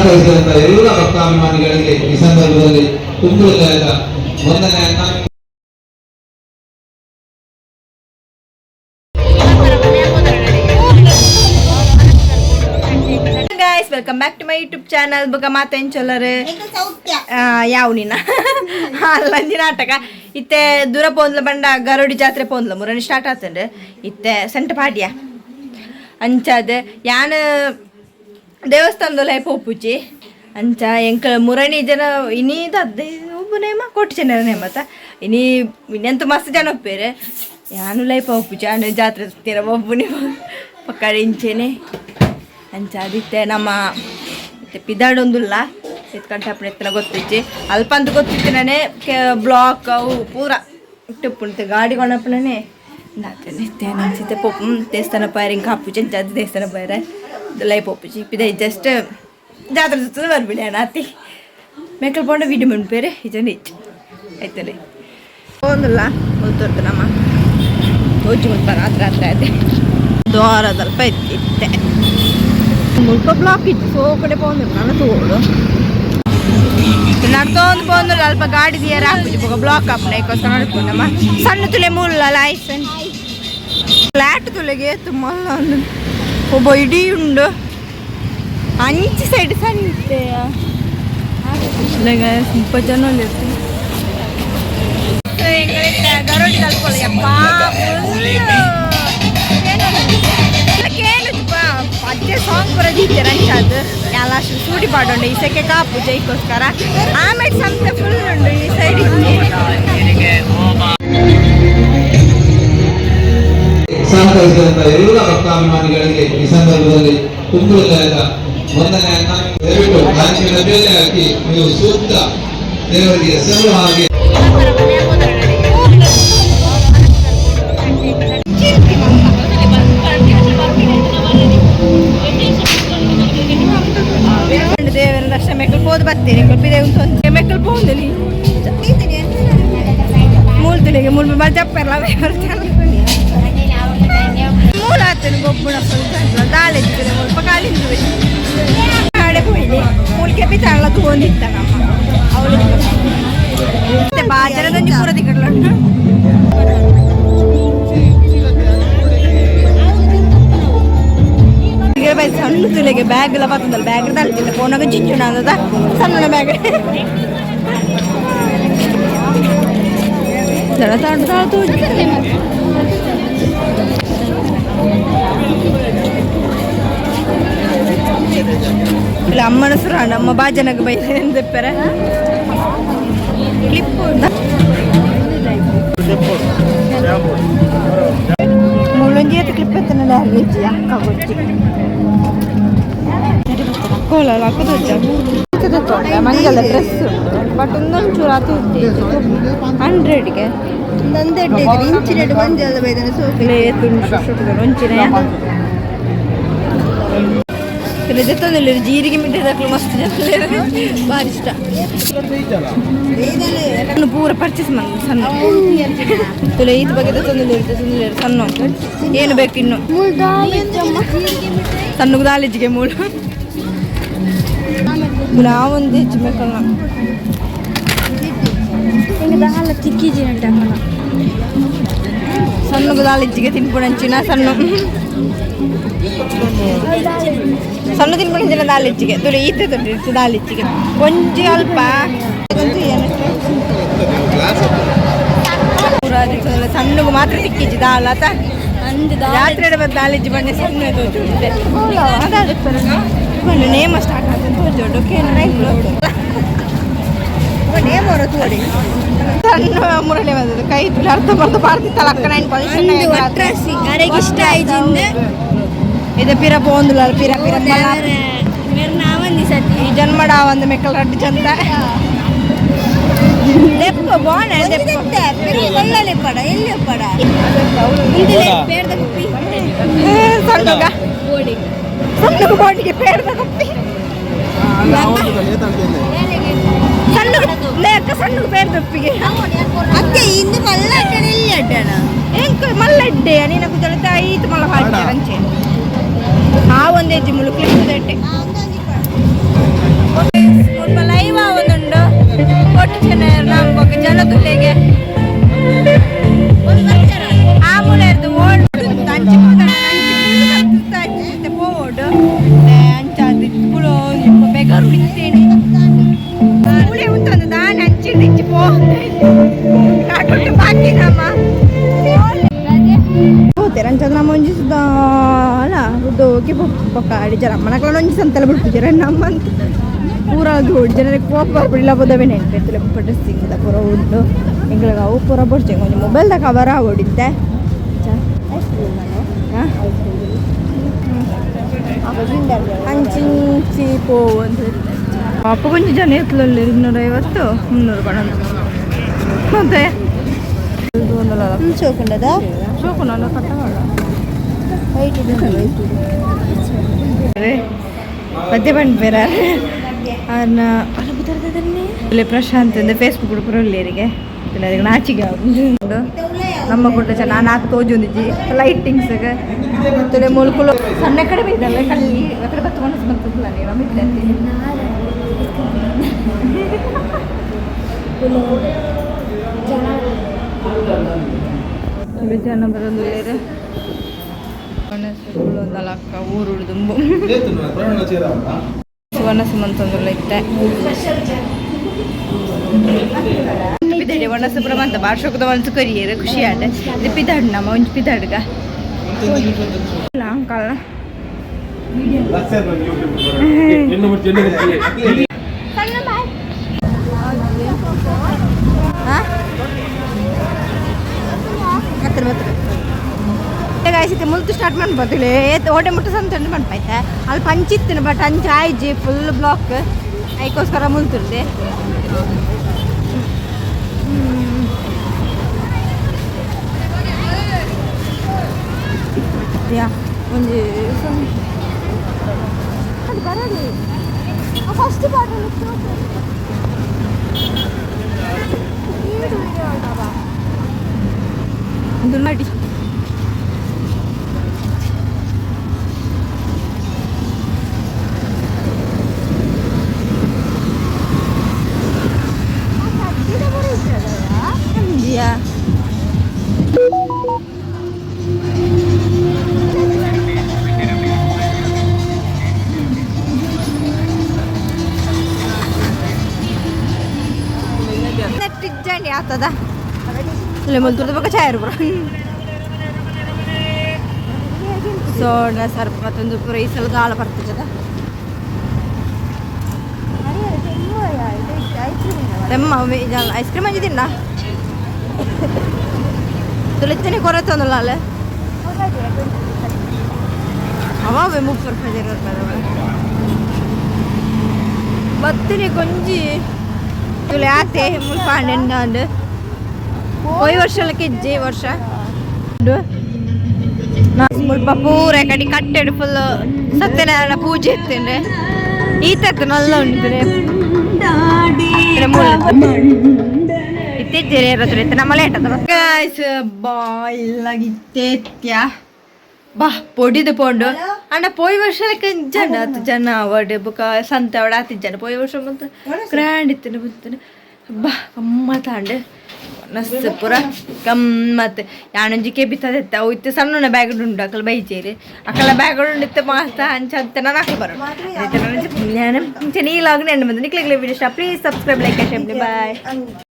ಸಹಕರಿಸಿದಂತ ಎಲ್ಲ ಭಕ್ತಾಭಿಮಾನಿಗಳಿಗೆ ಈ ಸಂದರ್ಭದಲ್ಲಿ ತುಂಬು ಹೃದಯದ ವಂದನೆಯನ್ನ. Guys, welcome back to my YouTube channel. ಬೊಕ ಮಾತೆಂಚೊಲ್ಲರು ಯಾವ ನಿನ್ನ ಅಲ್ಲಂಜಿ ನಾಟಕ ಇತ್ತೆ ದೂರ ಪೋಂದ್ಲ ಬಂಡ ಗರೋಡಿ ಜಾತ್ರೆ ಪೋಂದ್ಲ ಮುರಣಿ ಸ್ಟಾರ್ಟ್ ಆತಂಡು ಇತ್ತೆ ಸೆಂಟ ಪಾಡ್ಯ ಅಂಚಾದ ಯಾನ್ ದೇವಸ್ಥಾನದೊಲ ಪೋಪುಜಿ. ಅಂಚ ಎಂಕ ಮುರಣಿ ಜನ ಇನಿ ದದ್ದೆ ಒಬ್ಬ ನೇಮ ಕೋಟಿ ಜನರ ನೇಮತ ಇನಿ ಇನ್ನೆಂತ ಮಸ್ತ್ ಜನ ಒಪ್ಪೇರು. ಯಾನು ಲೈ ಪೋಪುಜಿ, ಯಾನು ಜಾತ್ರೆ ಸುತ್ತೀರ ಒಬ್ಬು ನೀವು ಪಕ್ಕ ಇಂಚೆನೆ. ಅಂಚ ಅದಿತ್ತೆ ನಮ್ಮ ಇತ್ತೆ ಪಿದಾಡೊಂದುಲ್ಲ ಎತ್ಕಂಟೆ ಅಪ್ಪಣ ಎತ್ತನ ಗೊತ್ತಿಜ್ಜಿ, ಅಲ್ಪ ಅಂತ ಗೊತ್ತಿತ್ತು ನಾನೇ ಬ್ಲಾಕ್ ಅವು ಪೂರ ಇಟ್ಟುಪ್ಪುಂಟು ಗಾಡಿ ಕೊಣಪ್ಪನೇ ನಾತೆ ನಂಚಿತ್ತೆ ಪೋಪು ದೇವಸ್ಥಾನ ಪಾಯರ್ ಹಿಂಗೆ ಕಾಪುಜಿ. ಅಂಚ ಅದು ದೇವಸ್ಥಾನ ಪಾಯರೆ ಲೈ ಪೋಪುಜಿ ಪಿದೈ ಜಸ್ಟ್ ಜಾತ್ರೆ ಸುತ್ತದ ಬರ್ಬಿಡಿ ಅಣ್ಣ. ಅತ್ತಿ ಮೇಕಲ್ ಪೋಂಡ ವೀಡಿಯೋ ಮನ್ಪೇರೆ ಇಜನ ಇಚ್ಚು ಆಯ್ತಲೆ ಒಂದಲ್ಲ ಮುಲ್ತೊರ್ದು ನಮ್ಮ ತೋಜಿ ಮುಲ್ಪ ರಾತ್ರಿ ರಾತ್ರಿ ಆಯ್ತೆ ದ್ವಾರದಲ್ಪ ಇತ್ತೆ ಮುಲ್ಪ ಬ್ಲಾಕ್ ಇತ್ತು. ಸೋ ಕಡೆ ಪೋಂದು ನಾನು ತೋಡು ನಡ್ತೊಂದು ಪೋಂದು ಅಲ್ಪ ಗಾಡಿ ದಿಯರ ಹಾಕುಜಿ ಬೊಕ ಬ್ಲಾಕ್ ಆಪುನ ಐಕೋಸ್ಕರ ನಡ್ಕೊಂಡಮ್ಮ. ಸಣ್ಣ ತುಲೆ ಮುಲ್ಲ ಲೈಸನ್ ಫ್ಲಾಟ್ ತುಲೆಗೆ ಮಲ್ಲ ಒಂದು ಒಬ್ಬ ಇಡೀ ಉಂಡು ಅಂಚಿ ಸೈಡ್ ಸಣ್ಣ ಮುಪ್ಪ ಜನ ಗರೋಡಿ ತಲ್ಪೊಲ್ಲ. ಯಪ್ಪ, ಅಜ್ಜೆ ಸಾಂಗ್ ಪೂರ ದೀತೆರ್ ಅಂಚಾದ್ ಯಾಲ ಸೂಡಿ ಪಾಡೊಂಡು ಈ ಸೆಕೆ ಕಾಪು ಜೈಕೋಸ್ಕರ. ಆಮೇಲೆ ಸಂತೆ ಫುಲ್ ಉಂಡು ಈ ಸೈಡ್ ಇಜ್ಜಿ. ಸಹಕರಿಸಿದಂತ ಎಲ್ಲ ಭಕ್ತಾಭಿಮಾನಿಗಳಿಗೆ ಈ ಸಂದರ್ಭದಲ್ಲಿ ತುಂಬು ಹೃದಯದ ವಂದನೆಯನ್ನ. ದಯವಿಟ್ಟು ಕಾಣಿಕೆಗಳ ಮೇಲೆ ಹಾಕಿ ನೀವು ಸೂಕ್ತ ದೇವರಿಗೆ ಸೇರುವ ಹಾಗೆ. ದೇವರ ದರ್ಶನ ಮೆಕ್ಕಲು ಪೋದು ಬರ್ತೀರಿ ಪಿದೆ ಉಂಟು ಮೆಕ್ಕಲು ಪೋಂದಲಿ ಮೂಲ್ ತುಲಿಗೆ ಮೂಲ್ ಮಜಪ್ಪೆಲ್ಲ ಮೂಲ ಆತನ ಗೊಬ್ಬುಣ ದಾಳೆ ಮುಲ್ಪ ಕಾಲಿಂದು ಆಡೆ ಪೋಯಿನಿ ಮೂಲ್ಕೆ ಪಿತಾಳ ತೂವೊಂದಿತ್ತ ನಮ್ಮ ಅವಳು ಬಾಜನದೊಂಜಿ ಪೂರ ದಿಕ್ಕಡ್ಲುಂಟು. ಸಣ್ಣ ತುಲೆಗೆ ಬ್ಯಾಗ್ ಎಲ್ಲ ಬರ್ತದಲ್ಲ, ಬ್ಯಾಗ್ ತಲ್ತಿಲ್ಲ ಪೋನಾಗ ಜಿಂಜುಣ ಅಂದದ ಸಣ್ಣ ಬ್ಯಾಗ್ ತಾಡು ತಾಳು. ಇಲ್ಲ ಅಮ್ಮನ ಸುರ ನಮ್ಮ ಬಾಜನಗ ಬೈದೆಪ್ಪರೆ ಕ್ಲಿಪ್ ಮುಳ್ಳೊಂಜಿ ಕ್ಲಿಪ್ ಎತ್ತನ ಅಕ್ಕ ಗೊತ್ತಿ ಕೋಲ ಮಂಜಲ ಡ್ರೆಸ್ ಉಂಟು, ಬಟ್ ಒಂದೊಂಚೂರು ಅದು 100ಗೆ. ಇಂಚಿನೆಡ್ ಮಂಜಲ್ ಬೈದನ ಸೋಕು. ಒಂಚಿನ ಜೊತೆ ಜೀರಿಗೆ ಮಿಠಾಯಿ ಮಸ್ತ್ ಜನ ಭಾರಿ ಇಷ್ಟ. ನಾನು ಪೂರ ಪರ್ಚೇಸ್ ಮಾಡಿ ಸಣ್ಣ ತುಲೆ ಇದು ಬಗ್ಗೆ ತೊಂದರೆ ತೊಂದರೆ. ಸಣ್ಣ ಏನು ಬೇಕು ಇನ್ನು? ಸಣ್ಣ ದಾಲಿಜಿಗೆ ಮೂಳು ನಾವೊಂದು ಹೆಚ್ಚು ಬೇಕಲ್ಲ. ತಿಕ್ಕಿಜಿ. ಸಣ್ಣ ದಾಲಿಜ್ಜಿಗೆ ತಿನ್ಪುಣಂಚಿನ ಸಣ್ಣ ಸಣ್ಣ ತಿನ್ಪುಣಂಚಿನ ದಾಲಿಜ್ಜಿಗೆ ತುಲೆ ಈತೆ ತೊಟ್ಟು ದಾಲಿಜ್ಜಿಗೆ ಒಂಜಿ ಅಲ್ಪ ಸಣ್ಣಗೆ ಮಾತ್ರ ತಿಕ್ಕಿಜಿ ದಾಲ ಆತ. ಜಾತ್ರೆ ಬಂದು ದಾಲಿಜ್ಜಿ ಬಣ್ಣೆ ಸಣ್ಣ ತೋಚುಂಟೆ ನೇಮ ಸ್ಟಾರ್ಟ್ ಆಗ್ತದೆ ತೋಚೋಡು. ನೇಮ ತೋಡಿ. ಸಣ್ಣ ಮುರಳಿ ಬಂದದ್ದು ಕೈ ತುಲೆ ಅರ್ಧ ಬರ್ದು ಪಾರ್ತಿತ್ತಲ್ಲ ಅಕ್ಕ ನೈನ್ ಪೊಸಿಷನ್. ಅರೆಗೆ ಇಷ್ಟ ಆಯ್ತಿಂದ. ಇದು ಪಿರ ಪೋಂದುಲ ಪಿರ ಪಿರ. ನಾವಂದಿ ಸತಿ. ಈ ಜನ್ಮಡ ಒಂದು ಮೆಕ್ಕಲ್ ರಡ್ಡು ಚಂದ ದೆಪ್ಪ ಬಾಣ ದೆಪ್ಪ. ಪಡ ಎಲ್ಲಿ ಪಡ ಪೇರ್ದ ಕುಪ್ಪಿ. ಸಣ್ಣಗ ಸಣ್ಣಗ ಬಾಡಿಗೆ ಪೇರ್ದ ಕುಪ್ಪಿ ಸಣ್ಣ ಅಕ್ಕ ಸಣ್ಣ ಪೇರ್ದ ಉಪ್ಪಿಗೆ. ಅತ್ತೆ ಇಂದು ಮಲ್ಲ ಅಡ್ಡಣ ಎಲ್ಲಿ ಅಡ್ಡಣ? ಎಂಕ್ ಮಲ್ಲ ಅಡ್ಡೆ ನೀನ ಕುತಳತೆ ಐತು ಮಲ್ಲ ಹಾಕಿ ಅಂಚೆ ಆ ಒಂದೇ ಮುಳು ಕ್ಲಿಪ್ ದಟ್ಟೆ. ಜೋಕೆ ಬೊಕ್ಕ ಅಡಿ ಜನ ಮನಕಲ ಒಂಜಿ ಸಂತಲ ಬಿಡ್ತಿದ್ದೀರ ನಮ್ಮಂತ ಪೂರ ದೊಡ್ಡ ಜನರಿಗೆ ಕೋಪ ಬರ್ಬಿಡಿಲ್ಲ ಬೋದವೆ ನೆನಪು ಪೂರ ಡ್ರೆಸ್ಸಿಂಗ್ ಪೂರ ಉಂಟು. ಎಂಕ್ಲೆಗ್ ಅವು ಪೂರ ಬೊಡ್ಚಿ ಒಂಜಿ ಮೊಬೈಲ್ದ ಕವರ್ ಆವೊಡಿತ್ತೆ. ಅಂಚಿಂಚಿ ಪೋವಂದು ಅಪ್ಪ ಕೊಂಚ ಜನ ಎತ್ತಲಲ್ಲಿ 250 300 ಪಣ ಮತ್ತೆ ಚೋಕುಂಡದ ಸೋಕುನಲ್ಲ ಕಟ್ಟವಾಡ ವೈಟ್ ವೈಟ್. ಮಧ್ಯೆ ಬಂಡ್ಬೇರ ಅನ್ನ ಇಲ್ಲಿ ಪ್ರಶಾಂತ್ ಅಂದ್ರೆ ಫೇಸ್ಬುಕ್ ಪುರಲ್ಲೇರಿಗೆ ನಾಚಿಗೆ ಆಪುಂಡು. ನಮ್ಮ ಗುಡ್ಡ ಚೆನ್ನ ನಾಲ್ಕು ತೋಜೊಂದಿಜ್ಜಿ ಲೈಟಿಂಗ್ಸ್ ಮತ್ತೆ ಮುಲ್ಕುಲು ಸಣ್ಣ ಕಡಿಮೆ ಇದಲ್ಲ ಕಲ್ಲಿ ಆ ಕಡೆ ಬತ್ತು ಮನಸ್ಸು ಬಂತಲ್ಲ ನೀನು ಮಿಡ್ಲೆ. ಜನ ಬರೋದು ಒಂದಲಕ್ಕ ಊರು ದುಂಬು ಸುವರ್ಣ ಸುಮಂತಂದುಲ್ಲ ಇತ್ತೆ ಪಿದಾಡಿ ಒಣಸು ಪೂರ ಮಂತ ಬಾರ್ಷಕದ ಒಂಚು ಕರಿಯರು ಖುಷಿ ಆಂಡ್ ಇದು ಪಿದಾಡ್ ನಮ್ಮ ಒಂಜಿ ಪಿದಾಡ್ಗ ಅಂಕಲ್. ಹತ್ರ ಬತ್ರ ಗಾಯ್ಸಿತ್ತೆ ಮುಲ್ತು ಸ್ಟಾರ್ಟ್ ಮಾಡ್ಬೋದಿಲ್ಲ ಓಟೆ ಮುಟ್ಟು ಸಂತ ಮನ್ಪೈತೆ ಅಲ್ಲಿ ಪಂಚಿತ್ತಿನ ಬಟ್ ಅಂಚ ಆಯ್ಜಿ ಫುಲ್ ಬ್ಲಾಕ್ ಐಕೋಸ್ಕರ ಮುಲ್ತುರ್ದೆ. ಯಾ ಒಂಜಿ ಅದು ಬರಲಿ ಫಸ್ಟ್ ಪಾರ್ಟ್. ಒಂದು ಮಾಡಿ ಯಾ ನೆಟ್ಟಿಜ್ಜಂಡಿ ಆಗ್ತದ ಇಲ್ಲ ಮುಲ್ತುರ್ದ ಪಕ್ಕ ಚಾಯರ್ ಪೂರ ಸೋಡ ಸರ್ಪ ಮತ್ತೊಂದು ಪೂರ ಈ ಸಲ ದಾಳ ಬರ್ತದ. ತೆಮ್ಮ ಐಸ್ ಕ್ರೀಮ್ ಅಂಜಿದಿನ್ನ ತುಳಿತೇನೆ ಕೊರತೆ ಒಂದಲ್ಲ ಅಲ್ಲ ಅವಾವೆ 30 ರೂಪಾಯಿ ಇರೋದು ಬತ್ತಿನಿ ಕೊಂಜಿ ತುಳಿ ಆತೆ ಮುಲ್ಪ ಅಂಡ್ ಪೋಯಿ ವರ್ಷಲಕ್ಕೆ ಇಜ್ಜಿ ವರ್ಷ ಮುಲ್ಪ ಪೂರ ಕಡಿ ಕಟ್ಟೆಡು ಫುಲ್ ಸತ್ಯನಾರಾಯಣ ಪೂಜೆ ಇತ್ತೇನೆ ಈತತ್ತು ನಲ್ಲ ಉಂಟು ಇತ್ತಿದ್ದೀರಿ ಇರುತ್ತೆ ನಮ್ಮ ಲೇಟ್ ಗಾಯ್ಸ್ ಬಾಯ್ಲಾಗಿತ್ತೇತ್ಯ ಬಾ ಪೊಡಿದು ಪೋಂಡು ಅಣ್ಣ ಪೋಯಿ ವರ್ಷಕ್ಕೆ ಜನ ಆತು ಜನ ಅವಡೆ ಬುಕ ಸಂತೆ ಅವಡ ಆತಿ ಜನ ಪೋಯಿ ವರ್ಷ ಬಂತು ಗ್ರ್ಯಾಂಡ್ ಇತ್ತೇನೆ ಬಂತೇನೆ ಬಾ ಗಮ್ಮತ್ತಾಂಡೆ ನಸ್ ಪೂರ ಗಮ್ಮತ್ ಯಾನೊಂಜಿ ಕೆಬಿತದೆತ್ತ ಅವು ಇತ್ತು ಸಣ್ಣ ಬ್ಯಾಗ್ ಉಂಡು ಅಕಲ್ ಬೈಜೇರಿ ಅಕಲ ಬ್ಯಾಗ್ ಉಂಡಿತ್ತು ಮಾತ ಅಂಚ ಅಂತ ನಾನು ಅಕಲ್ ಬರೋಣ ನಾನು ಇಂಚ ನೀಲಾಗ ನೆಂಡು ಬಂದು ನಿಕ್ಲಿಗ್ಲೆ ವಿಡಿಯೋ ಇಷ್ಟ please subscribe, like, share. Bye.